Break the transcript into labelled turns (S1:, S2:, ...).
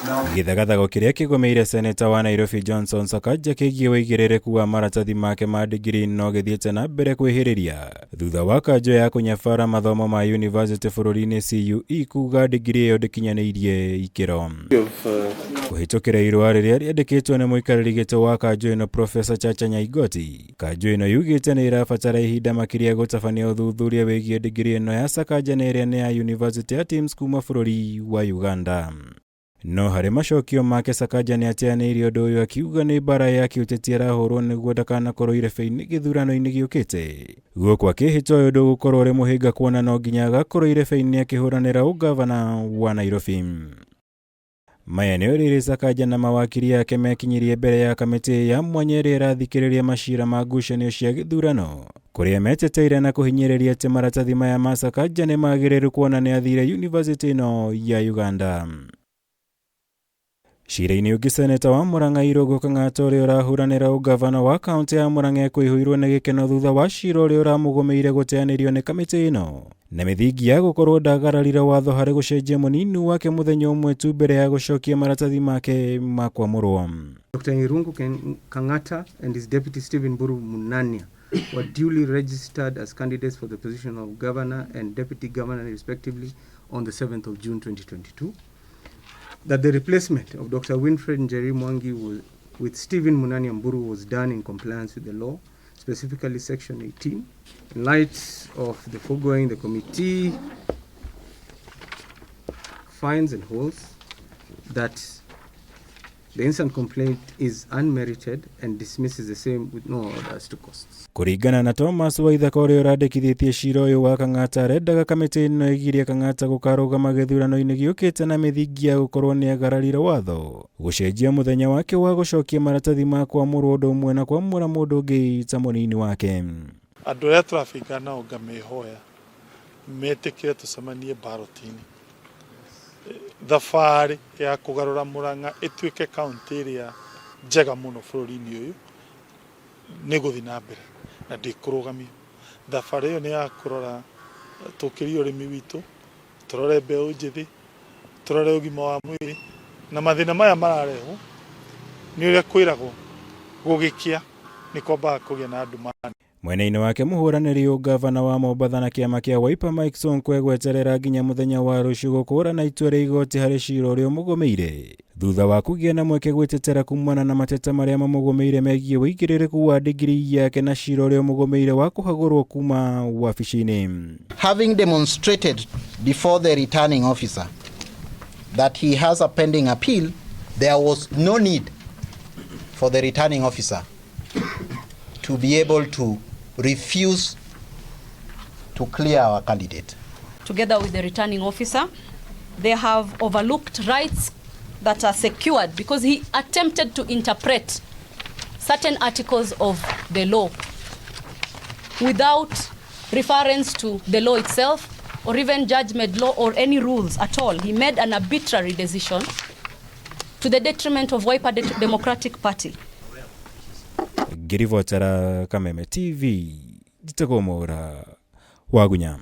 S1: Gĩthagathago kĩrĩa kĩgũmĩire seneta wa Nairobi Johnson Sakaja kĩgiĩ ũigĩrĩrĩku wa maratathi make ma digiri no gĩthiĩte na mbere kwĩhĩrĩria thutha wa kanjũ ya kũnyabara mathomo ma yunivasĩtĩ bũrũri-inĩ CUE kuga digiri ĩyo ndĩkinyanĩirie ikĩro. Kũhĩtũkĩra irũa rĩrĩa rĩandĩkĩtwo nĩ mũikarĩri gĩtĩ wa kanjũ ĩno Profesa Chacha Nyaigoti, kanjũ ĩno yugĩte nĩ ĩrabatara ihinda makĩria gũtabania ũthuthuria wĩgiĩ digiri ĩno ya Sakaja na ĩrĩa nĩ ya yunivasĩtĩ ya TIMS kuma bũrũri wa Uganda. No harĩ macokio make Sakaja nĩ ateanĩirie ũndũ ũyũ akiuga nĩ mbara ya kĩũteti arahũrwo nĩguo ndakanakorwo irebe-inĩ gĩthurano-inĩ gĩũkĩte. Gũkũ akĩhĩta ũyũ ndũgũkorwo ũrĩ mũhĩnga kuona no nginya agakorwo irebe-inĩ akĩhũranĩra ũgavana wa Nairobi. Maya nĩ rĩrĩ Sakaja na mawakiri ake mekinyirie mbere ya kamĩtĩ ya mwanya ĩrĩa ĩrathikĩrĩria macira ma ngucanio cia gĩthurano kũrĩa meteteire na kũhinyĩrĩria atĩ maratathi maya ma Sakaja nĩ magĩrĩru kuona nĩ athire yunivasĩtĩ ĩno ya Uganda. Cira-inĩ ũngĩ seneta wa Murang'a Irũngũ Kang'ata ũrĩa ũrahũranĩra ũgavana wa kaũntĩ ya Murang'a ekũihũirwo nĩ gĩkeno thutha wa cira ũrĩa ũramũgũmĩire gũteanĩrio nĩ kamĩtĩ ĩno na mĩthingi ya gũkorwo ndagararire watho harĩ gũcenjia mũnini wake mũthenya ũmwe tu mbere ya gũcokia maratathi make ma kwamũrwo.
S2: Dr. Irungu Kang'ata and his deputy Stephen Mburu Munania were duly registered as candidates for the position of governor and deputy governor respectively on the 7th of June 2022. That the replacement of Dr. Winfred Njeri Mwangi with Stephen Munania Mburu was done in compliance with the law, specifically Section 18. In light of the foregoing, the committee finds and holds that the instant complaint is unmerited and dismisses the same with no orders to costs.
S1: Kũringana na Thomas Waithaka ũrĩa ũrandĩkithĩtie cira ũyũ wa Kang'ata arendaga kamĩtĩ ĩno ĩgirie Kang'ata gũkarũgama gĩthurano-inĩ gĩũkĩte na mĩthingi ya gũkorwo nĩ agararire watho gũcenjia mũthenya wake wa gũcokia maratathi ma kwamũrwo ũndũ ũmwe na kwamũra mũndũ ũngĩ ta mũnini wake.
S3: Andũ arĩa tũrabinga nao ngamĩhoya metĩkĩre tũcemanie ballot-inĩ. Thabarĩ ya kũgarũra Murang'a ĩtuĩke kaũntĩ ĩrĩa njega mũno bũrũri-inĩ ũyũ nĩ gũthiĩ na mbere na ndĩkũrũgamio. Thabarĩ ĩyo nĩ ya kũrora tũkĩrie ũrĩmi witũ, tũrore mbeũ njĩthĩ, tũrore ũgima wa mwĩrĩ na mathĩna maya mararehwo nĩ ũrĩa kwĩragwo gũgĩkĩa nĩ kwambaga kũgĩa na nduma.
S1: Mwena-inĩ wake mũhũranĩri ũgavana wa Mombatha na kĩama kĩa Wiper Mike Sonko egweterera nginya mũthenya wa rũciũ gũkũrana itua rĩa igoti harĩ cira ũrĩa ũmũgũmĩire thutha wa kũgĩa na mweke gwĩtetera kumana na mateta marĩa mamũgũmĩire megiĩ ũigĩrĩrĩku wa digiri yake na cira ũrĩa ũmũgũmĩire wa kũhagũrwo kuma wabici-inĩ.
S4: Having demonstrated before the returning officer that he has a pending appeal, there was no need for the returning officer to be able to refuse to clear our candidate.
S5: Together with the returning officer, they have overlooked rights that are secured because he attempted to interpret certain articles of the law without reference to the law itself or even judgment law or any rules at all. He made an arbitrary decision to the detriment of Wiper Democratic Party.
S1: Ngĩribotera Kameme TV, njĩtagwo Mwaũra Wagunya.